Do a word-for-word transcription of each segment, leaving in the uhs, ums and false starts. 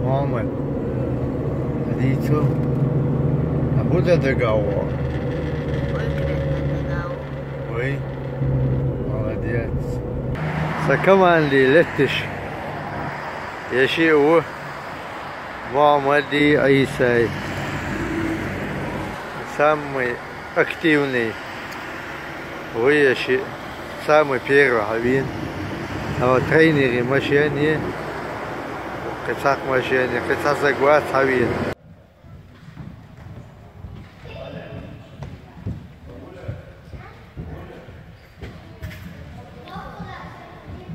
Мама, дійцю, а буде догаву? Ой, молодець. Са команді леттиш. Яши у Мамади Айсай. Самый активный. Вияши самый первый хавин. А вот тренери машине. Кицак машине, кицак загвац хавин.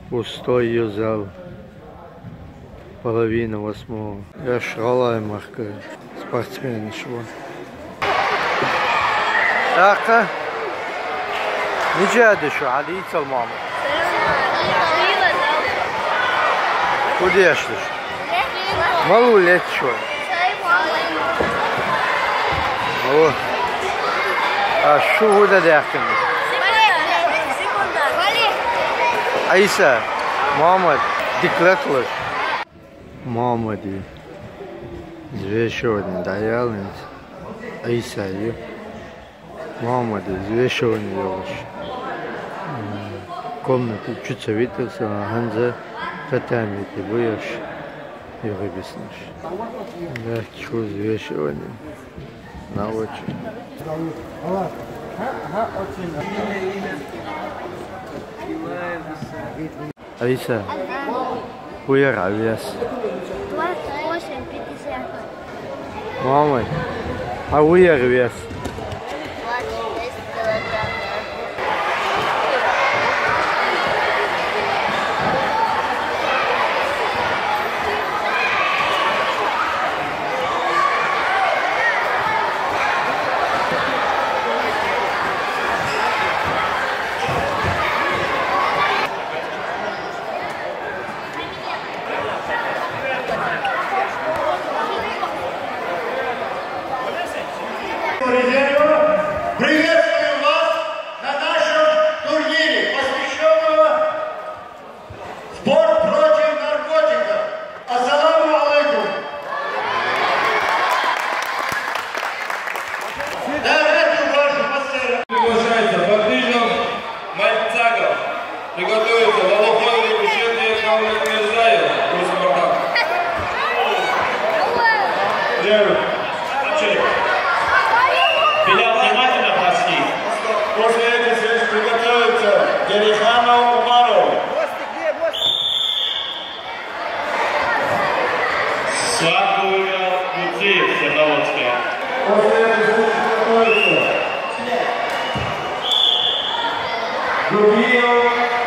Пустой зал. Половина восьмого. Яш гъалай махка спортсмен шва. Така. Ничего дышу, али цалмам. Куда яшлыш? Малу лет шва. О. А шу гуда дяхтын? Айса, Мамад, диклетлыш. Мамади. Взвешивание даялынц. Айса ю. Мамади, взвешивание ёлыш. Комната чуть совитывается, а ханза татамити буяш. Юры бизнеш. Да, чу взвешивание. На очи. Алиса, уяр авиас. Двадцать восемь пятьдесят. Мамой, а уяр авиас. Двадцать шесть килограмм. Приветствую вас на нашем турнире, посвященного спорт против наркотиков. Ассаламу алейкум. Давайте ваши мастера. Приглашается Батыжев Мальцагов. Приготовиться Валухой Рикошет и Камран Мирзаев. Пусть вот так. Лев. Белял, внимательно проси. После этих средств приготовиться Гериханов Умаров. Схватку выиграл Муциев Серноводская. После этой встречи готовится Губиев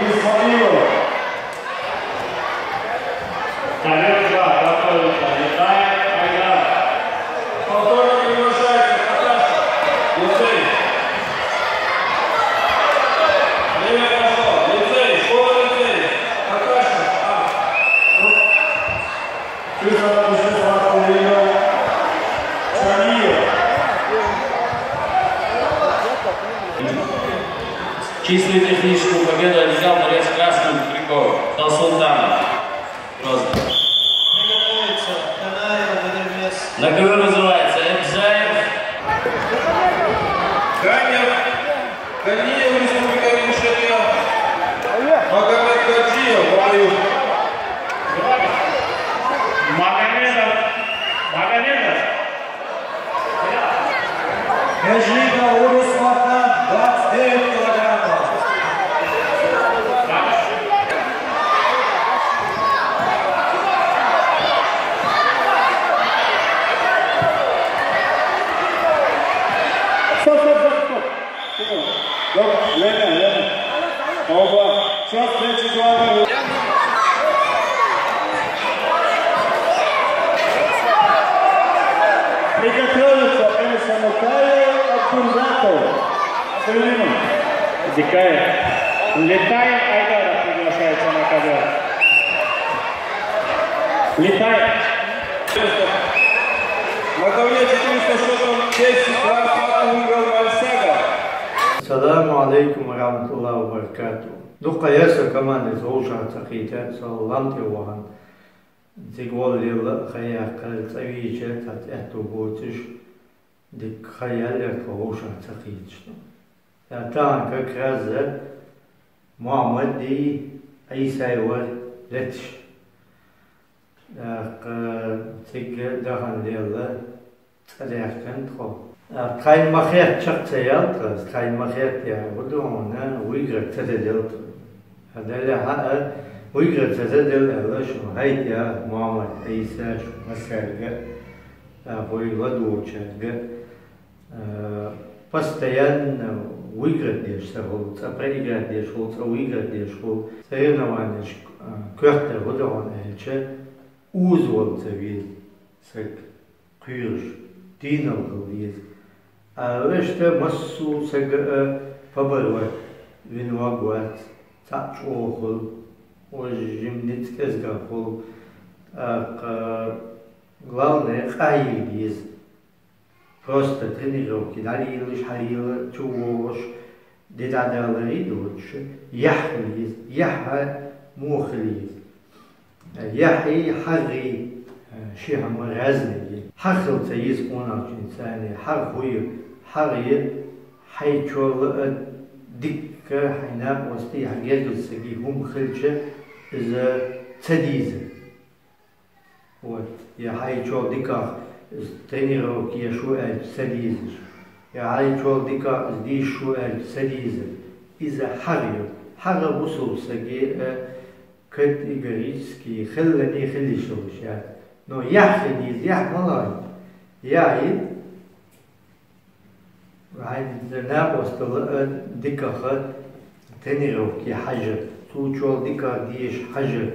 Исмаилов. Ковер два, готовится Летай Айдар. Повторно приглашается Хаташ Муциев. Время пошло. Лицей, школа лицей. Хаташ. А. Численную техническую победу одержал борец с красным трико Талсултанов. Грозный. Приготовиться. Канаев, Гудермес. На ковер вызывается Эбзаев. Ганев. Ганиев, Республика Ингушетия. Магомед Гаджиев, Бабаюк. Магомедов. Магомедов. Гаджиев, Урус Ватан, двадцать девять килограммов. Стоп, стоп, стоп, стоп. Стоп, время, время. Оба. Сейчас встреча главная. Приготовиться Эльса Мукаева от Кунзатова. Дикая. Летай Айдаров приглашается на ковер. Летай. На ковре четыреста счетом десять раз выиграл Мальсага. Ассаламу алейкум ва рахматуллахи ва баракатух. Дукха яса команда золжа цахита салам те вахан. Цига гӀолла лелла а ха яьккхар, цӀа вийча, цхьацца аьттув боацаш, дика ха яьллар тхо вовшах ца кхийча. ТӀаккха тахан как раз Мухьаммади Ӏийсай вар леташ. ТӀаккха цига дахана лелла цӀадаьккхина тхо. ТӀаккха тхайна ма хетта, чакх ца яьлла тха, тхайна ма хетта, яхар фу да хьона, выиграть ца дадел тхо. Далла хьа а выиграть ца дадел аьлла, шуна хьайта я Мухьаммад, Ӏийса, шуна массаьрга, а, хӀой ладугӀучаьрга. Э, постоянно выиграть деш ца хул, цӀа проиграть деш хул, цӀа выиграть деш хул. Соревнованешка, э, коьртара фу да хьона аьлча, узавала ца веза саг, кхоьруш, дийна хила веза. А иштта массо а сага а побороть вина ваг вац, цхьаъ чӀоагӀа хул, вож жим ницкъ кӀезига хул. ТӀаккха главное къахьега еза. Просто тренировки дӀалелаш, хьалела, чувогӀуш, ди дӀадаларе доцуш, яхь хила еза, яхь муха хила еза. Яхьи хьагӀи, э, ши хӀама разный я. ХьагӀ хила ца еза къонахчун царна, хьагӀ хӀу я, хьагӀ я хьай чола а дика, хьай накъостий, хьай гергарча сагий хӀума хилча, иза ца дезар. Вот. Я хьай чола дикагӀа из тренировка еш ву аьлча ца дезаш. Я хьай чола дикагӀа из дийшаш ву аьлча ца дезар. Иза хьагӀ ю. ХьагӀ бусалба сага, э, категорически хилале хила йиш йолаш яц. Но яхь хила еза, яхь ма лой. Яхь я, Вай, накъостал а дикагӀа тренировке хьажар, цу чола дикагӀа деша хьажар.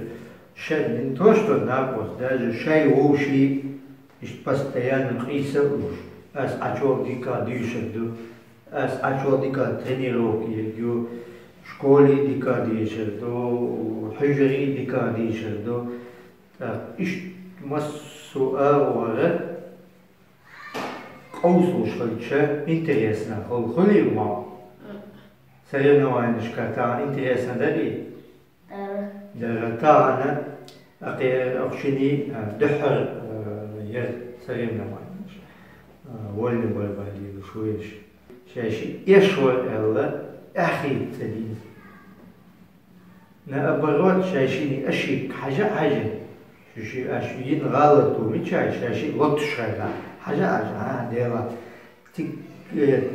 Шоай не то что накъост, даже шоай вовший иштта постоянно къийса а луш. Аз Ӏа чола дикагӀа дийшар ду, аз Ӏа чола дикагӀа тренировке ю, школе дикагӀа дийшар ду, хьуьжаре дикагӀа дийшар ду. ТӀаккха иштта массо а агӀора къовсалуш хилча, интересно хул, хулий ма? Соревнованешка тахан интересно дарий? Дара. Дара. Тахан акхар, ахчини, а, дуьххьара, а, яр соревнованеш. А, вольный борьба лелаш ву уж. Шаьший эш вар аьлла, эхь хета ца деза. Наоборот, шаьшийна ошибка хьажа а хьажа, шу ши, а шу йина гӀалат ду мичай, шаьший лоттуш хьажа, хьажа а хьажа, а, Дела, цига, э,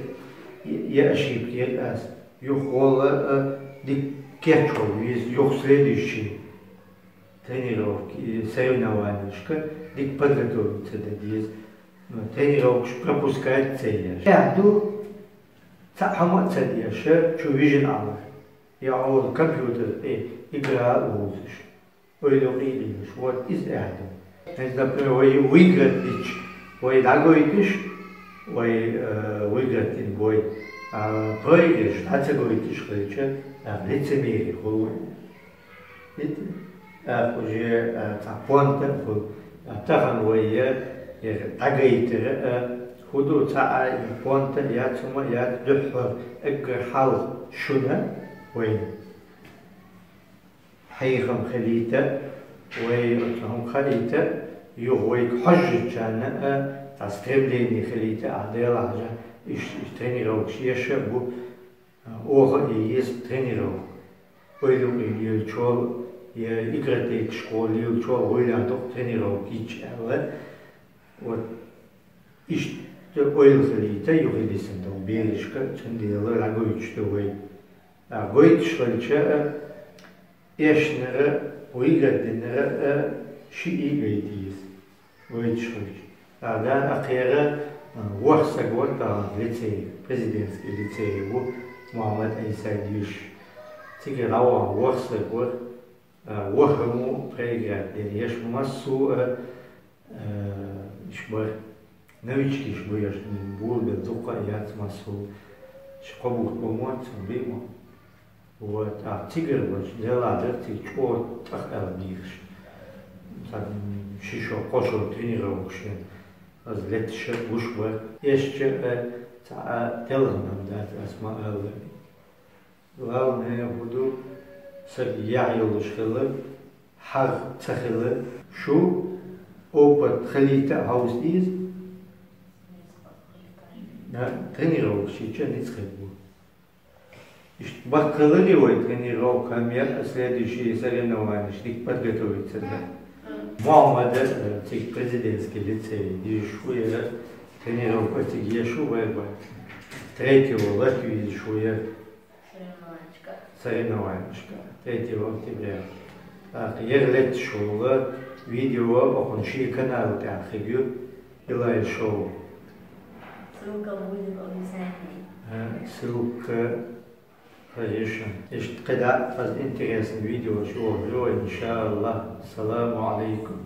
я ошибка яр аз, юха гӀолла, э, дика кечвала веза, юха следующий тренировки, э, соревнованешка дика подготовиться дан деза. Ну, тренировкаш пропускать ца еш. Эхь ду, цхьа хӀама а ца деш, чу вижина Ӏалар. Я хьо компьютер тӀа игра а ловзаш, ойла юкъе а лелаш, вот иза эхь ду. ХӀинца, например, вай выиграть дича, вай дӀагойташ, вай, э, выиграть дина бой, а, проиграть деш, дӀа ца гойташ хилча, а, лицемерие хул вай. Видите? А, уже, а, цхьа понт а хул. А, тахан вай я, я дӀагайтар а, хӀу ду цхьа а, я понт а яц, хӀума яц, дуьххьара эггара хьалха шуна вайна хьехам хилийта, вай оцу хӀума хилийта, юха вайга хьожжучарна а, цхьа стремление хилийта, а, Дела хьажа, иш, иш тренировкаш еш а бу, а, оха а еза тренировка. Ойла юкъе лелачул, я игротека школа лелачул гӀойла дукха тренировка йича аьлла. Вот. Иштта ойла хилийта, юхадисина долу берашка, цундела дӀагойтуш ду вай. А, гойтуш хилча а, эшнара, выиграть динара а шиъ гайта еза. Гойтуш хилча. А, да, акхера, а, ворхӀ саг вара тахана лицей, президентский лицей ву, Мухьаммад Ӏийса дийшаш. Цигара дӀавахана ворхӀ саг вара, а, ворхӀаммо проиграть дина, еш массо а, Э, иш бара, новичкаш бу еш, бура бен дуккха а яц массо. Иш кхо бутт бу ма, цхьа бен ма. Вот, а цигара бац, Дела дара цига чӀогӀа тӀах аьлла бийраш. Цхьа ши шо, кхо шо тренировкаш ен. Аз леташ а гуш бара. Эшча а, цхьа а телхина дац, ас ма аьлла. Главное, хӀу ду, сага яхь йолуш хилар, хьагӀ ца хилар, шун опыт хилийта а хьовса деза. Да, тренировка шийча ницкъ хилар. Иштта баккхалари вай тренировка, хӀама яр, следующие соревнованиеш дика подготовиться да. Мухьаммад, э, цига президентский лицей дижаш ву яр, тренировка цига еш ву вай бан. Третьего Латвии дижаш ву яр. Соревнованиешка. Третьего октября. ТӀаккха ер летташ вола видео оаха шун канала тӀа хургья, Илай шоу. Ссылка будет в описании. А, ссылка, конечно. Иштта кхыдар аз интересный видео чу вогӀу, иншааллахӀ. Ассаламу Ӏалайкум.